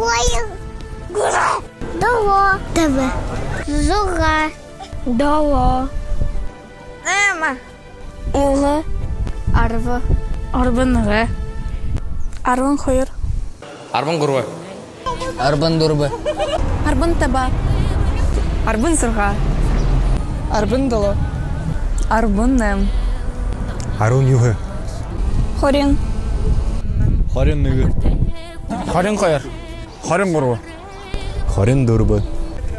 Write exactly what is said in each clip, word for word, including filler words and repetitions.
Хоёр. Гурба. Долоо. Таба. Зургаа. Долоо. Найма. Юһэ. Арба. Арбан нэгэ. Арбан хоёр. Арбан гурба. Арбан дүрбэ. Арбан таба. Арбан зургаа. Арбан долоо. Арбан найма. Арбан юһэ. Хорин. Хорин нэгэ. Хорин хоёр. Хорин гурба. Хорин дүрбэ.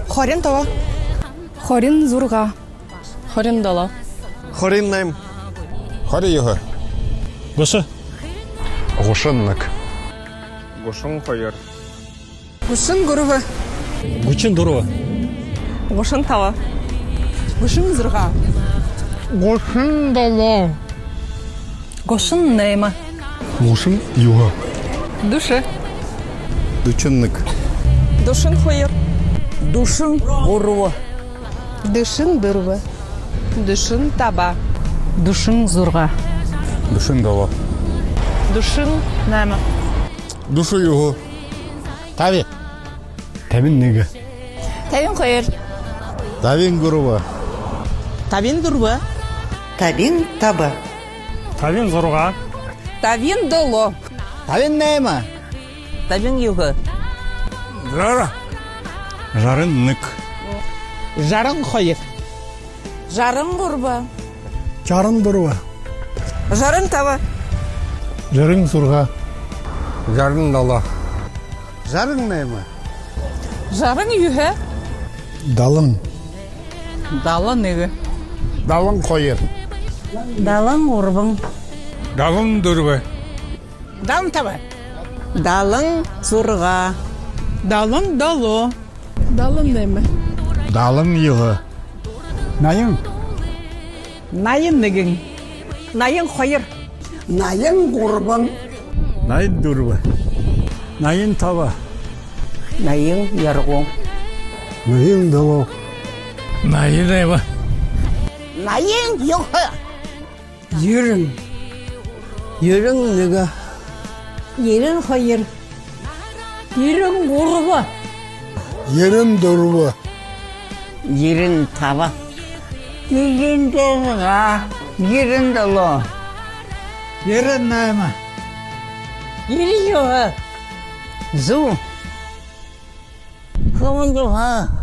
Хорин таба. Хорин зургаа. Хорин долоо. Хорин найма. Хорин юһэ. Гуша. Гушан нэгэ. Гушан хоёр. Гушан гурба. Гушан дүрбэ. Гушан таба. Гушан зургаа. Гушан долоо. Гушан найма. Гушан юһэ. Дүшэ. Дүшэн нэгэ. Дүшэн хоёр. Дүшэн гурба. Дүшэн дүрбэ. Дүшэн таба. Дүшэн зургаа. Дүшэн долоо. Дүшэн найма. Дүшэн юһэ. Таби. Табин нэгэ. Табин хоёр. Табин гурба. Табин дүрбэ. Табин таба. Табин зургаа. Табин долоо. Табин найма. Табин юһэ. Жара. Жаран нэгэ. Жаран хоёр. Жаран гурба. Жаран дүрбэ. Жаран таба. Жаран зургаа. Жаран долоо. Жаран найма. Жаран юһэ. Далан. Далан нэгэ. Далан хоёр. Далан гурбан. Далан дүрбэ. Далан таба. Далан зургаа. Далан долоо. Далан найма. Далан юһэ. Наян. Наян нэгэн. Наян хоёр. Наян гурбан. Наян дүрбэ. Наян таба. Наян зургаа. Наян долоо. Наян найма. Наян юһэ. Ерэн. Ерэн нэгэ. Ерэн хоёр. Ерэн гурба. Ерэн дүрбэ. Ерэн таба. Ерэн зургаа. Ерэн долоо. Ерэн найма. Ерэн юһэ. Зүб. Хэмжээ юһэ.